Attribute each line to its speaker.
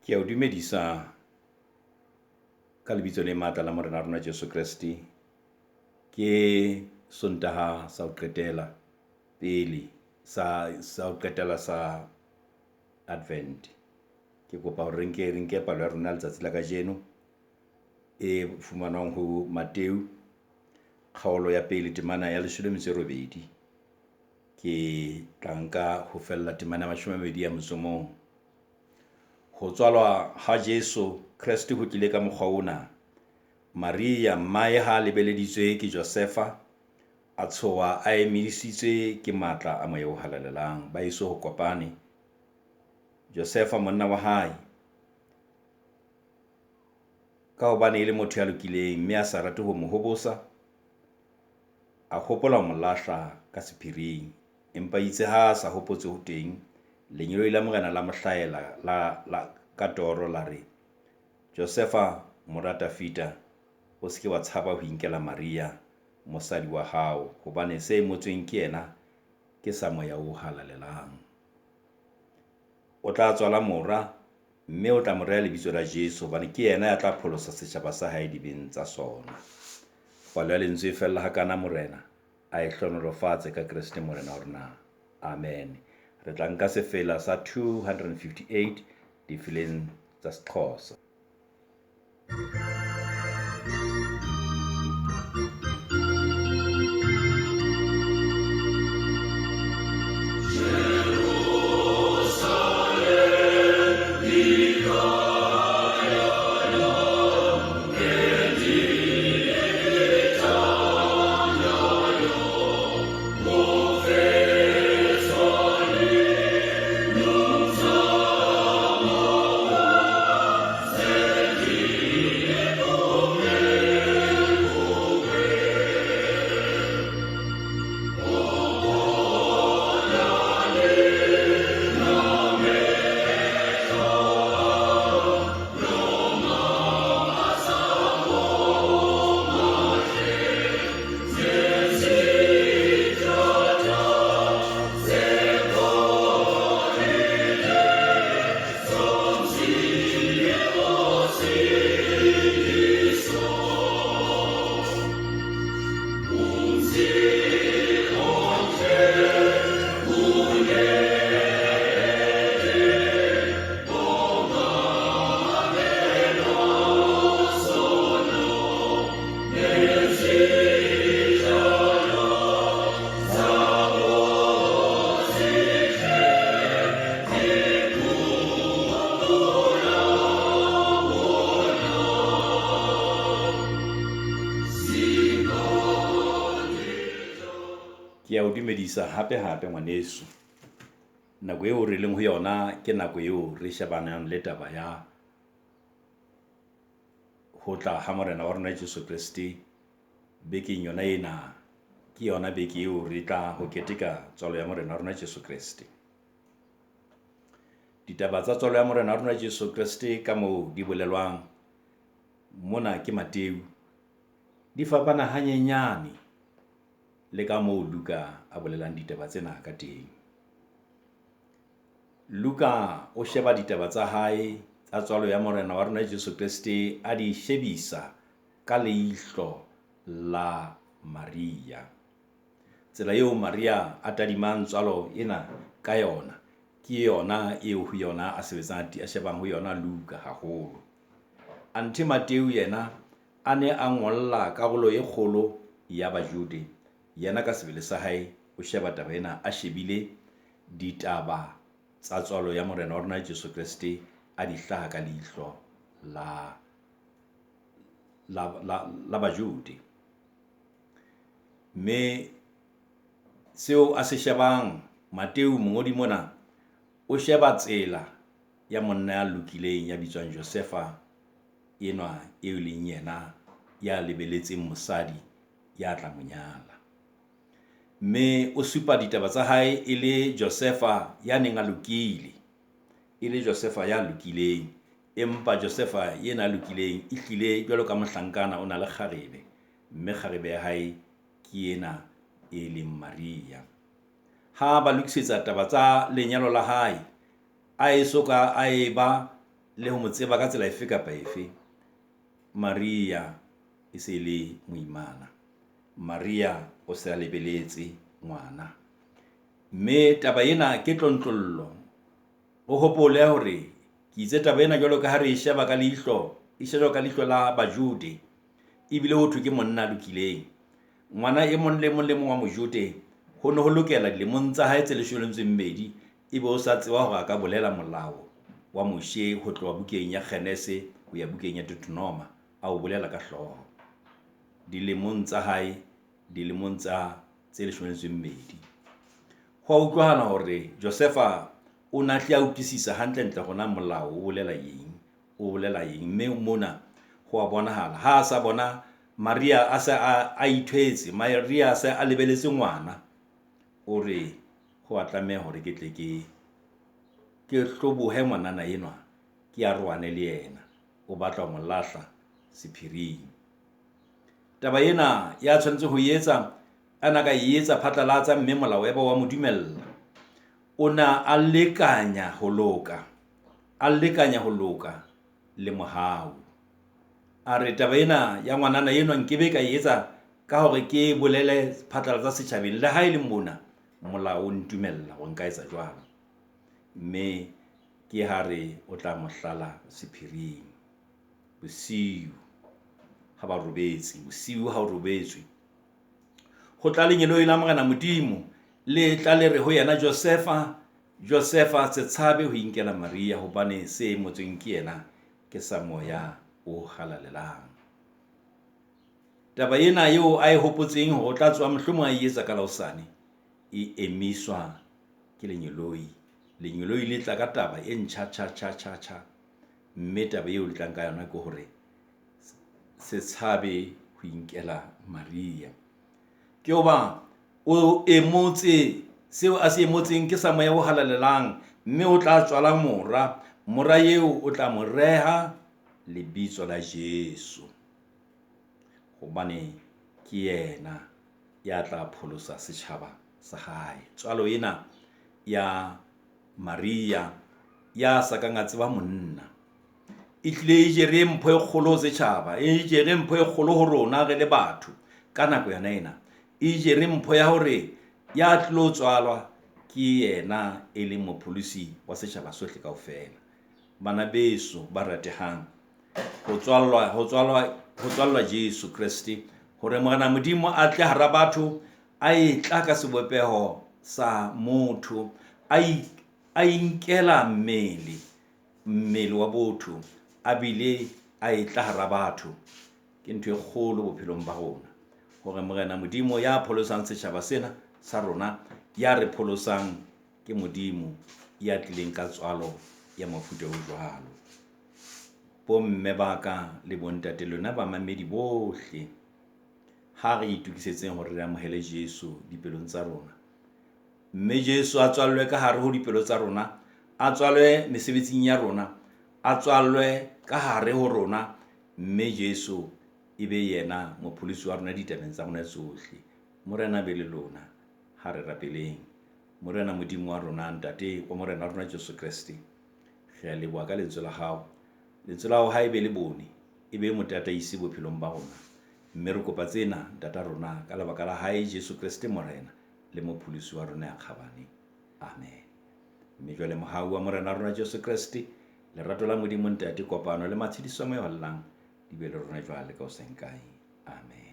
Speaker 1: Ke a o dumedisa ka lebitso le matla la Morena wa rona Jesu Kreste. Ke Sontaha sa ho qetela pele sa ho qetela sa Advent. Ke kopa hore re nke palo ya rona letsatsi la kajeno e fumanwang ho Mateu kgaolo ya pele temana ya leshome le metso e robedi. Ke tla nka ho fella temana ya 21. Ho tswalwa ha Jesu Kreste ho tlile ka mokgwa ona. Maria mmae ha lebeleditswe ke Josefa, a tshoha a emisitswe ke matla a Moya o Halalelang. Ba eso ho kopane. Josefa monna wa hae, ka hobane e le motho ya lokileng mme a sa rate ho mo hobosa, a hopola ho mo lahla ka sephiring. Empa itse ha a sa hopotse ho teng, lengeloi la Morena la mo hlahela la ka toro la re, Josefa mora Dafida, o se ke wa tshaba ho inkela Maria mosadi wa hao, hobane se emotsweng ke yena ke sa Moya o Halalelang. O tla tswala mora, mme o tla mo reha lebitso la Jesu, hobane ke yena ya tla pholosa setjhaba sa hae dibeng tsa sona. Palo ya lentswe e fella hakana, Morena a e hlohonolofatse ka Kreste Morena wa rona. Amen. Re tla nka sefela sa 258 difeleng tsa Sexhosa. Ke a o dumedisa hape-hape ngwaneso. Nako eo re leng ho yona ke nako eo re shebanang le taba ya ho tla ha Morena wa rona Jesu Kreste bekeng yona ena. Ke yona beke eo re tla ho keteka tswalo ya Morena wa rona Jesu Kreste. Ditaba tsa tswalo ya Morena wa rona Jesu Kreste ka moo di bolelwang mona ke Mateu di fapana hanyenyane le ka moo Luka a bolelang ditaba tsena ka teng. Luka o sheba ditaba tsa hae tsa tswalo ya Morena wa rona Jesu Kreste a di shebisa ka leihlo la Maria. Tsela eo Maria a tadimang tswalo ena ka yona ke yona eo ho yona a sebetsang a shebang ho yona Luka haholo. Anthe Mateu yena a ne a ngolla karolo e kgolo ya Bajude, yena ka sebele sa hae o sheba taba ena a shebile ditaba tsa tswalo ya Morena wa rona Jesu Kreste a di hlaha ka leihlo la Bajude. Mme seo a se shebang Mateu mongodi mona o sheba tsela ya monna ya lokileng ya bitswang Josefa enwa eo leng yena ya lebeletseng mosadi ya tla mo nyala. Mme o supa ditaba tsa hae e le Josefa ya neng a lokile, e le Josefa ya lokileng. Empa Josefa yena a lokileng ehlile jwalo ka mohlankana o na le kgarebe, mme kgarebe ya hae ke ena e leng Maria. Ha ba lokisetsa taba tsa lenyalo la hae, a eso ka a eba le ho mo tseba ka tsela efe kapa efe, Maria e se le moimana. Maria o se a lebeletse ngwana. Mme taba ena ke tlontlollo. O hopole hore ke itse taba ena jwalo ka ha re e sheba ka leihlo, e shejwa ka leihlo la Bajode. Ebile ho thwe ke monna a lokileng. Ngwana e mong le mong le mong wa mojode ho no ho lokela dilemong tsa hae tse leshome le metso e mmedi, ebe o sa tseba hore a ka bolela molao wa Moshe ho tloha bukeng ya Genese ho ya bukeng ya Deuteronoma, a o bolela ka hlooho. Dilemong tsa hae, dilemong tsa tse leshome le metso e mmedi. Ho a utlwahala hore Josefa o na hlile a utlwisisa hantle-ntle hore na molao o bolela eng, o bolela eng. Mme mona ho a bonahala ha a sa bona Maria a se a ithwetse, Maria a se a lebeletse ngwana. O re ho a tlameha hore ke tle ke hlobohe ngwanana enwa, ke arohane le yena. O batla ho mo lahla sephiring. Taba ena ya tshwanetse ho etsa, a na ka e etsa phatlalatsa mme molao ya ba wa mo dumella. O na a lekanya ho loka, a lekanya ho loka le mohau. A re taba ena ya ngwanana enwa nkebe ka e etsa ka hore ke bolele phatlalatsa setjhabeng. Le ha e le mona molao o ntumella hore nka etsa jwalo. Mme ke ha re o tla mo hlala sephiring. Bosiu ha ba robetse, bosiu ha o robetswe, ho tla lengeloi la Morena Modimo le tla le re ho yena, Josefa, Josefa, se tshabe ho inkela Maria, hobane se emotsweng ke yena ke sa Moya o Halalelang. Taba ena eo a e hopotseng hore o tla tsoha mohlomong a e etsa ka la hosane, e emiswa ke lengeloi. Lengeloi le tla ka taba e ntjha tjha tjha tjha tjha. Mme taba eo le tlang ka yona ke hore se tshabe ho inkela Maria. Ke hoba o emotse seo a se emotseng ke sa Moya o Halalelang, mme o tla tswala mora. Mora eo o tla mo reha lebitso la Jesu, hobane ke yena ya tla pholosa setjhaba sa hae. Tswalo ena ya Maria ya sa kang a tseba monna e tlile e jere mpho e kgolo ho setjhaba, e jere mpho e kgolo ho rona re le batho ka nako yona ena. E jere mpho ya hore ya tlilo tswalwa ke yena e leng mopholosi wa setjhaba sohle kaofela. Bana beso ba ratehang, ho tswallwa, ho tswalwa, ho tswallwa Jesu Kreste hore Morena Modimo a tle hara batho, a e tla ka sebopeho sa motho, a inkela mmele, mmele wa botho, a bile a e tla hara batho. Ke ntho e kgolo bophelong ba rona hore Morena Modimo ya pholosang setjhaba sena sa rona, ya re pholosang ke Modimo ya tlileng ka tswalo ya mofuta o jwalo. Bomme ba ka le bontate, lona bamamedi bohle, ha re itokisetseng hore re amohele Jesu dipelong tsa rona. Mme Jesu a tswallwe ka hare ho dipelo tsa rona, a tswalwe mesebetsing ya rona, a tswallwe ka hare ho rona, mme Jesu e be yena mopholosi wa rona ditabeng tsa rona tsohle. Morena be le lona. Ha re rapeleng. Morena Modimo wa rona, Ntate wa Morena wa rona Jesu Kreste, re a leboha ka lentswe la hao. Lentswe la hao ha e be le bone, e be motataisi bophelong ba rona. Mme re kopa tsena, Ntata rona, ka lebaka la hae Jesu Kreste Morena le mopholosi wa rona ya kgabane. Amen. Mme jwale mohau wa Morena wa rona Jesu Kreste, lerato la Modimo Ntate, kopano le matshediso a Moya o Halalelang di be le rona jwale ka ho seng kae. Amen.